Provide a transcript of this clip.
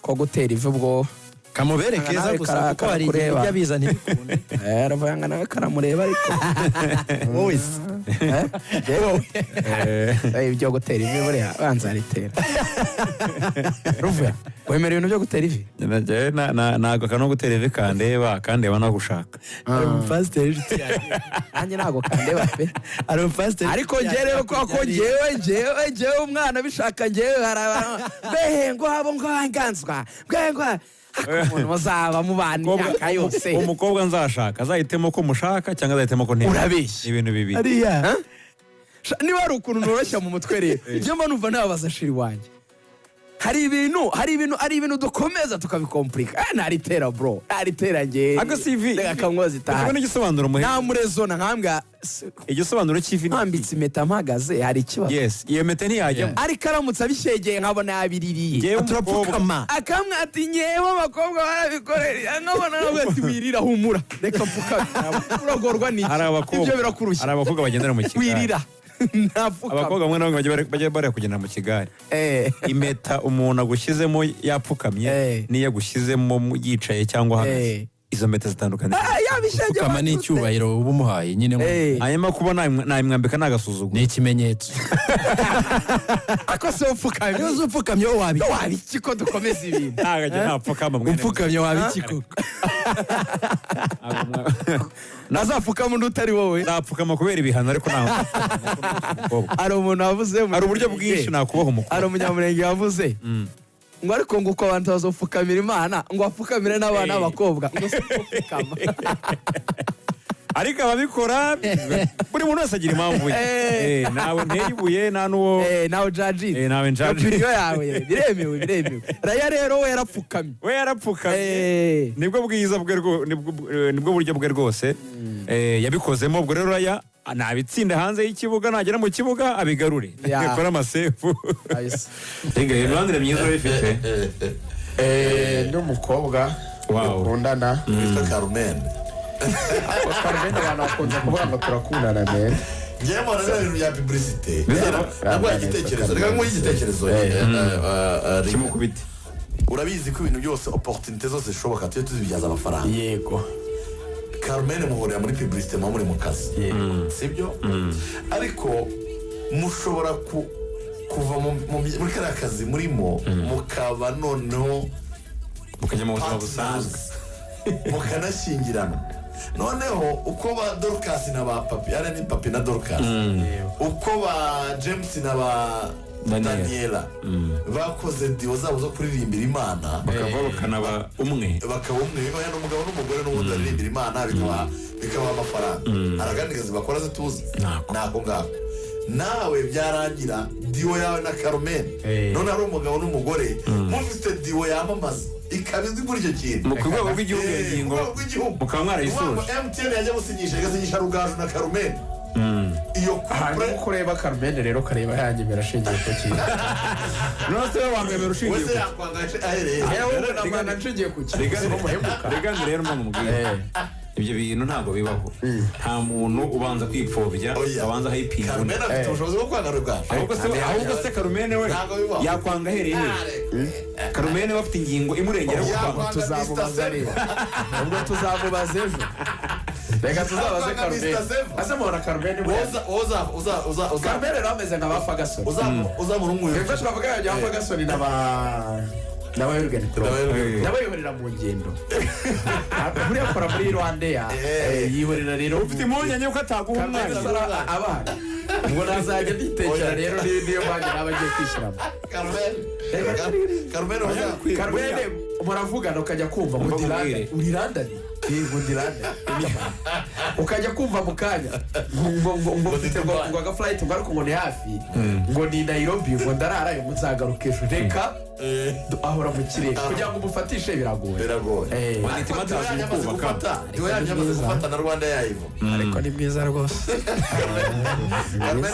Ko gutera ivi ubwo Kamubere Nawe keza gusa, kuko hari igihe karakureba. bijya biza ntibikunde. Aravuga ngo nawe karamureba, ariko Wowe se? Eh, jewe ibyo gutera ivi buriya banza ritera ruvuya wemera ibintu byo gutera ivi? Njyewe ntabwo kano gutera ivi kandeba, kandeba no gushaka. Hari umupasiteri w'inshuti yanjye. Nanjye ntabwo kandeba pe. Hari umupasiteri Ariko w'inshuti njyewe yanjye ko njyewe umwana bishaka, njyewe hari abantu behe ngo habo ngo nganzwa bwe ngo umuntu muzaba mubana imyaka yose. Umukobwa nzashaka azahitemo ko mushaka cyangwa azahitemo ko ntemera. Urabeshya. Ibintu bibiri. Hariya. Niba hari ukuntu noroshya mu mutwe rero, njye mba numva nababaza chéri wanjye. Hari ibintu dukomeza tukabikompurika. Naritera bro, naritera njye. Ariko si ivi. Reka kankoza Ubwo itaha. n'igisobanuro muhe. Namurezona nkambwa Igisobanuro cy'ivi ni nkambitse impeta mpagaze, hari ikibazo? Yes, iyo mpeta ntiyajyamo. Ariko aramutse abishyegeye nkabona yabiririye, Njyewe umukobwa Turapfukama. Akamwe ati nyewe abakobwa barabikorera, nkabona nawe ati wirira, humura, reka mfukame, uragorwa n'iki? Hari abakobwa Ibyo birakurushya. Hari abakobwa bagendera mu kigare. Wirira, ntapfukama. Abakobwa bamwe na bamwe bajya bareba kugendera mu kigare. Impeta umuntu agushyizemo yapfukamye n'iyo agushyizemo yicaye cyangwa ahagaze, izo mpeta zitandukanye. Ah, yabishegeye. Gupfukama ni icyubahiro uba umuhaye nyine Hanyuma kuba nayimwambika ni agasuzuguro. Ni ikimenyetso. Ako se upfukamye? Iyo uzi upfukamye wowe wabiki? Wabiki ko dukomeza ibintu? Ntabwo ajya ntapfukama mwene. Upfukamye wabiki koko? Nazapfukama undi utari wowe. Nzapfukama kubera ibihano, ariko ntabwo umukobwa. Hari umuntu wavuze Hari uburyo bwinshi nakubaha umukobwa. Hari umunyamurenge wavuze ngo ariko ngo uko abantu bazopfukamira Imana, ngo bapfukamire n'abana b'abakobwa, ngo si gupfukama. Ariko ababikora, buri muntu wese agira impamvu ye. Nawe nteye ibuye, nta n'uwo Nawe jaji. Nawe njaji. Opinion yawe biremewe. Raya rero we yarapfukamye. We yarapfukamye. Nibwo bwiza bwe nibwo buryo bwe rwose yabikozemo. Ubwo rero Raya nabitsinda hanze y'ikibuga, nagera mu kibuga abigarure, akore amasefu. Nice. Rega imibanire myiza urayifite? N'umukobwa dukundana. Witwa Carmen. Carmen, abantu bakunze kuvuga ngo turakundana men. Ngewe mbona biriya bintu bya publicité. Naguhaye igitekerezo, reka nguhe igitekerezo. Rick. Kimukubite. Urabizi ko ibintu byose, opportunité zose zishoboka, tujye tuzibyaza amafaranga. Yego. Carmen muhurira muri publicité, muba muri mu kazi, sibyo? Ariko mushobora kuva muri kariya kazi murimo, mukaba noneho mukajya mu buzima busanzwe, partners, mukanashyingirana. Noneho uko ba Dorcas na ba Papi, ari ni Papi na Dorcas, uko ba James na ba Daniel. Daniela bakoze duo zabo zo kuririmbira Imana, bakava bakanaba umwe. Bakaba umwe, bibaye n'umugabo n'umugore n'ubundi baririmbira Imana, bikabaha amafaranga. Hari akandi kazi bakora se tuzi? Ntako. Nako ngako nawe byarangira duo yawe na Carmen none ari umugabo n'umugore, mufite duo yamamaza ikaba izwi kuri icyo kintu. Mu ku rwego rw'igihugu iyo Ku ngingo rwego rw'igihugu. mukaba mwarayisoje. Ni ukuvuga ngo MTN yajya gusinyisha, igasinyisha Rugaju na Carmen, iyo couple. Hanyuma uko ureba Carmen rero, ukareba yanyemera ashingiye ku kintu. None se wowe wamwemera ushingiye Wese ku yakwanga ahereye. Yewe, namwana nshingiye ku kintu umuhemuka. Rega rero mba mubwire, ibyo bintu ntabwo bibaho. Nta muntu ubanza kwipfobya, Oya. abanza ahayipinga undi. Carmen afite ubushobozi bwo kwanga Rugaju. Ahubwo se Carmen we Ntabwo bibaho. yakwanga ahereye he? Carmen we afite ingingo imurengera yo kwanga. Yakwanga. Tuzamubaza Mr. rero, ubwo tuzamubaza ejo, reka tuzabaze Yakwanga Carmen. Mr. Seva. Ase muhora Carmen Uza uza uza uza Carmen rero ameze nka ba Ferguson. uza uzamura umwe. Ibyo twavuga ya Ferguson na ba Jurgen Klopp. Na ba Jurgen. Nabo yihorera mu ngendo, buriya akora muri Rwandair, yihorera rero. Ufite impungenge ko ataguha Carmen umwanya. Sara abana ngo nazajya nditekera. Oya. Rero niyo mpamvu nawe agiye kwishyiramo. Carmen, Carmen uza Carmen muravugana, ukajya kumva ngo Umva ndi nkubwire. London, uri London, ngo ndi London, ukajya kumva mu kanya ngo mfite ngo aga flight, ngo ariko ngo ni hafi, ngo ni Nairobi, ngo ndararayo, ngo nzagaruka ejo. Reka, ahora mu kirere, kugira ngo umufatishe biragoye. Biragoye. Wanditse Ariko matazi Diyo yamaze mu kubaka. gufata, Diyo yanyu yamaze gufata na Rwanda yayivo. Ariko ni mwiza rwose. Carmen.